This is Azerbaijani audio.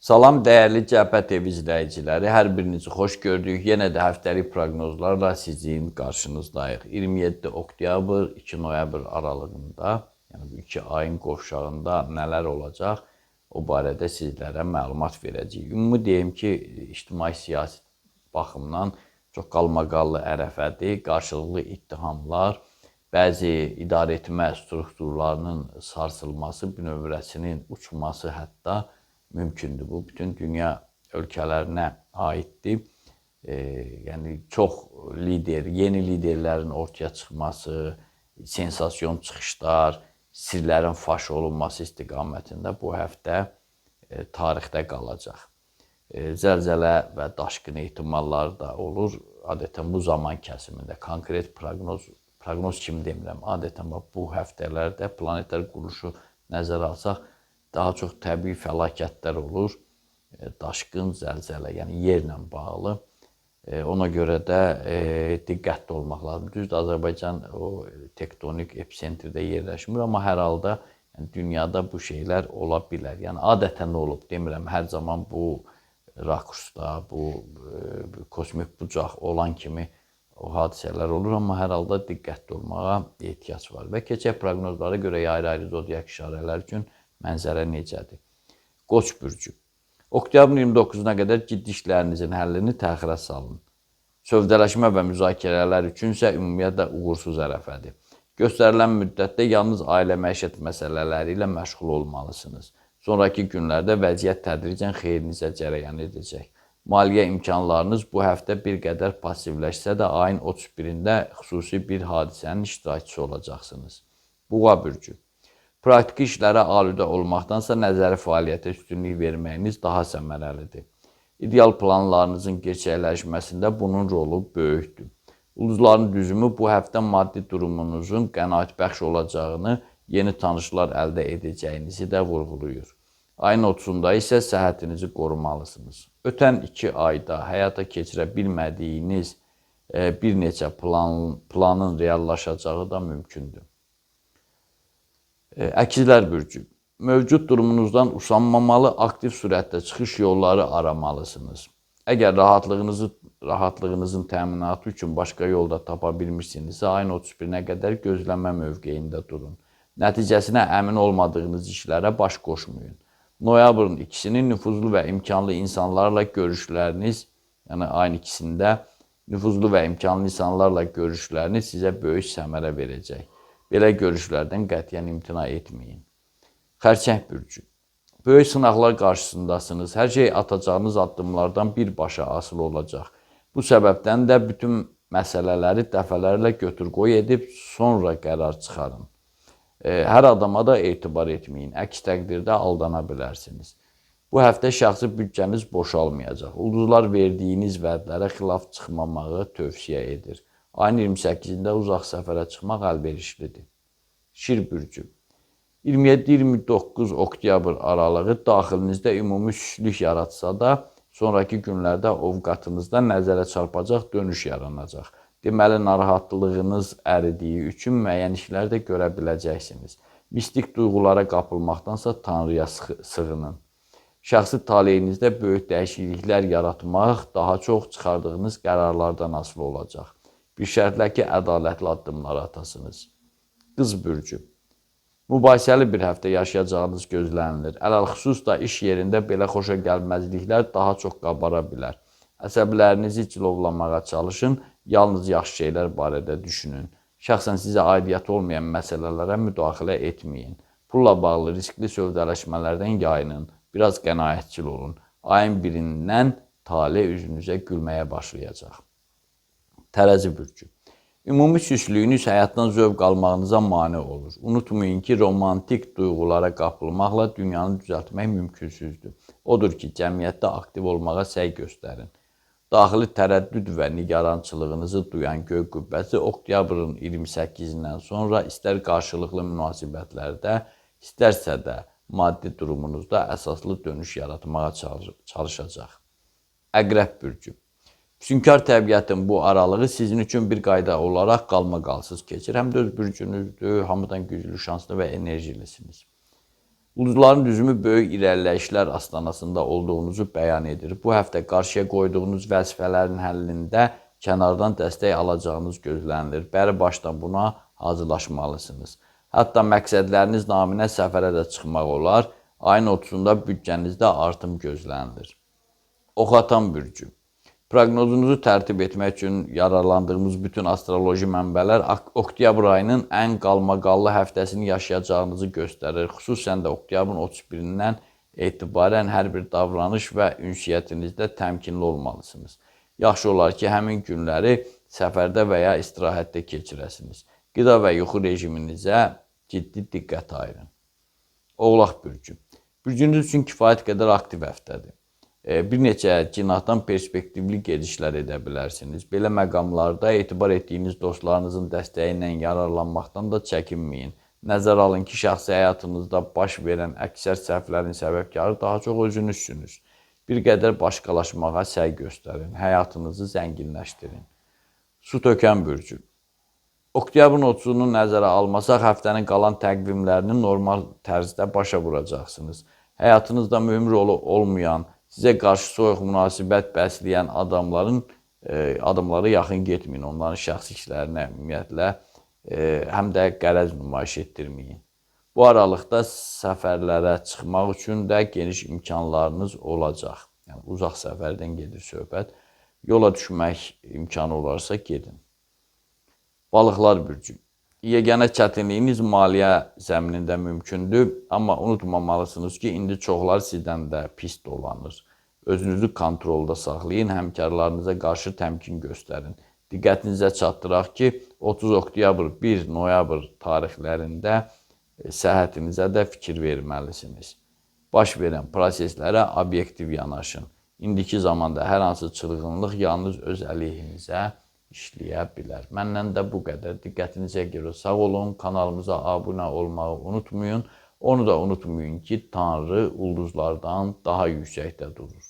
Salam dəyərli Cəbhə TV izləyiciləri, hər birinizi xoş gördük. Yenə də həftəlik proqnozlarla sizin qarşınızdayıq. 27 oktyabr 2 noyabr aralığında, yəni bu 2 ayın qovşağında nələr olacaq, o barədə sizlərə məlumat verəcəyik. Ümumi deyim ki, ictimai siyasi baxımdan çox qalmaqallı ərəfədir, qarşılıqlı ittihamlar, bəzi idarəetmə strukturlarının sarsılması, bünövrəsinin uçması hətta mümkündür. Bu bütün dünya ölkələrinə aiddir. Yəni çox lider, yeni liderlərin ortaya çıxması, sensasiyon çıxışlar, sirlərin faş olunması istiqamətində bu həftə tarixdə qalacaq. Zəlzələ və daşqın ehtimalları da olur. Adətən bu zaman kəsimində konkret proqnoz kimi demirəm. Adətən bax bu həftələrdə planetlər quruluşu nəzərə alsaq, daha çox təbii fəlakətlər olur. Daşqın, zəlzələ, yəni yerlə bağlı. Ona görə də diqqətli olmaq lazımdır. Düzdür, Azərbaycan o tektonik episentrdə yerləşmir, amma hər halda yəni, dünyada bu şeylər ola bilər. Yəni adətən olub, demirəm hər zaman bu rakursda, bu kosmik bucaq olan kimi o hadisələr olur, amma hər halda diqqətli olmağa ehtiyac var. Və keçək proqnozlara görə ayrı-ayrı zodiak işarələr üçün mənzərə necədir? Qoç bürcü. Oktyabrın 29-una qədər ciddi işlərinizin həllini təxirə salın. Sövdələşmə və müzakirələr üçünsə ümumiyyətlə uğursuz ərəfədir. Göstərilən müddətdə yalnız ailə məişət məsələləri ilə məşğul olmalısınız. Sonrakı günlərdə vəziyyət tədricən xeyrinizə cərəyan edəcək. Maliyyə imkanlarınız bu həftə bir qədər passivləşsə də ayın 31-də xüsusi bir hadisənin iştirakçısı olacaqsınız. Buğa bürcü. Praktiki işlərə alüdə olmaqdansa nəzəri fəaliyyətə üstünlük verməyiniz daha səmərəlidir. İdeal planlarınızın gerçəkləşməsində bunun rolu böyükdür. Ulduzların düzümü bu həftə maddi durumunuzun qənaətbəxş olacağını, yeni tanışlar əldə edəcəyinizi də vurğulayır. Ayın 30-da isə səhhətinizi qorumalısınız. Ötən 2 ayda həyata keçirə bilmədiyiniz bir neçə planın reallaşacağı da mümkündür. Əkizlər bürcü. Mövcud durumunuzdan usanmamalı, aktiv surətdə çıxış yolları aramalısınız. Əgər rahatlığınızın təminatı üçün başqa yolda tapa bilmirsinizsə, ayın 31-nə qədər gözləmə mövqeyində durun. Nəticəsinə əmin olmadığınız işlərə baş qoşmayın. Noyabrın 2-sini nüfuzlu və imkanlı insanlarla görüşləriniz, yəni ayın 2-sində nüfuzlu və imkanlı insanlarla görüşləriniz sizə böyük səmərə verəcək. Belə görüşlərdən qətiyyən imtina etməyin. Xərçəng bürcü. Böyük sınaqlar qarşısındasınız. Hər şey atacağınız addımlardan birbaşa asılı olacaq. Bu səbəbdən də bütün məsələləri dəfələrlə götür-qoy edib sonra qərar çıxarın. Hər adama da etibar etməyin. Əks təqdirdə aldana bilərsiniz. Bu həftə şəxsi büdcəniz boşalmayacaq. Ulduzlar verdiyiniz vədlərə xilaf çıxmamağı tövsiyə edir. Ayın 28-də uzaq səfərə çıxmaq əlverişlidir. Şir bürcü. 27-29 oktyabr aralığı daxilinizdə ümumi süstlük yaratsa da, sonrakı günlərdə ovqatınızda nəzərə çarpacaq dönüş yaranacaq. Deməli, narahatlığınız əridiyi üçün müəyyən işlər də görə biləcəksiniz. Mistik duyğulara qapılmaqdansa Tanrıya sığının. Şəxsi taleyinizdə böyük dəyişikliklər yaratmaq daha çox çıxardığınız qərarlardan asılı olacaq. Bir şərtlə ki, ədalətli addımlar atasınız. Qız bürcü. Mübahisəli bir həftə yaşayacağınız gözlənilir. Ələlxüsus da iş yerində belə xoşa gəlməzliklər daha çox qabara bilər. Əsəblərinizi cilovlamağa çalışın, yalnız yaxşı şeylər barədə düşünün. Şəxsən sizə aidiyyəti olmayan məsələlərə müdaxilə etməyin. Pulla bağlı riskli sövdələşmələrdən yayının. Biraz qənaətçil olun. Ayın 1-dən tale üzünüzə gülməyə başlayacaq. Tərəzi bürcü. Ümumi süstlüyünüz həyatdan zövq almağınıza mane olur. Unutmayın ki, romantik duyğulara qapılmaqla dünyanı düzəltmək mümkünsüzdür. Odur ki, cəmiyyətdə aktiv olmağa səy göstərin. Daxili tərəddüd və nigarançılığınızı duyan göy qübbəsi oktyabrın 28-dən sonra istər qarşılıqlı münasibətlərdə, istərsə də maddi durumunuzda əsaslı dönüş yaratmağa çalışacaq. Əqrəb bürcü. Füsunkar təbiətin bu aralığı sizin üçün bir qayda olaraq qalmaqalsız keçir. Həm də öz bürcünüzdür, hamıdan güclü, şanslı və enerjilisiniz. Ulduzların düzümü böyük irəliləyişlər astanasında olduğunuzu bəyan edir. Bu həftə qarşıya qoyduğunuz vəzifələrin həllində kənardan dəstək alacağınız gözlənilir. Bəri başdan buna hazırlaşmalısınız. Hətta məqsədləriniz naminə səfərə də çıxmaq olar. Ayın 30-unda büdcənizdə artım gözlənilir. Oxatan bürcü. Proqnozunuzu tərtib etmək üçün yararlandığımız bütün astroloji mənbələr oktyabr ayının ən qalmaqallı həftəsini yaşayacağınızı göstərir. Xüsusən də oktyabrın 31-dən etibarən hər bir davranış və ünsiyyətinizdə təmkinli olmalısınız. Yaxşı olar ki, həmin günləri səfərdə və ya istirahətdə keçirəsiniz. Qida və yuxu rejiminizə ciddi diqqət ayırın. Oğlaq bürcü. Bürcünüz üçün kifayət qədər aktiv həftədir. Bir neçə cinahdan perspektivli gedişlər edə bilərsiniz. Belə məqamlarda etibar etdiyiniz dostlarınızın dəstəyi ilə yararlanmaqdan da çəkinməyin. Nəzərə alın ki, şəxsi həyatınızda baş verən əksər səhvlərin səbəbkarı daha çox özünüzsünüz. Bir qədər başqalaşmağa səy göstərin, həyatınızı zənginləşdirin. Su tökən bürcü. Oktyabrın 30-unu nəzərə almasaq, həftənin qalan təqvimlərini normal tərzdə başa vuracaqsınız. Həyatınızda mühüm rolu olmayan, sizə qarşı soyuq münasibət bəsləyən adamlara yaxın getməyin. Onların şəxsi işlərinə ümumiyyətlə həm də qərəz nümayiş etdirməyin. Bu aralıqda səfərlərə çıxmaq üçün də geniş imkanlarınız olacaq. Yəni uzaq səfərdən gedir söhbət. Yola düşmək imkanı olarsa gedin. Balıqlar bürcü. Yeganə çətinliyiniz maliyyə zəminində mümkündür, amma unutmamalısınız ki, indi çoxları sizdən də pis dolanır. Özünüzü kontrolda saxlayın, həmkarlarınıza qarşı təmkin göstərin. Diqqətinizə çatdıraq ki, 30 oktyabr, 1 noyabr tarixlərində səhhətinizə də fikir verməlisiniz. Baş verən proseslərə obyektiv yanaşın. İndiki zamanda hər hansı çılğınlıq yalnız öz əleyhinizə işləyə bilər. Məndən də bu qədər. Diqqətinizə görə sağ olun. Kanalımıza abunə olmağı unutmayın. Onu da unutmayın ki, Tanrı ulduzlardan daha yüksəkdə durur.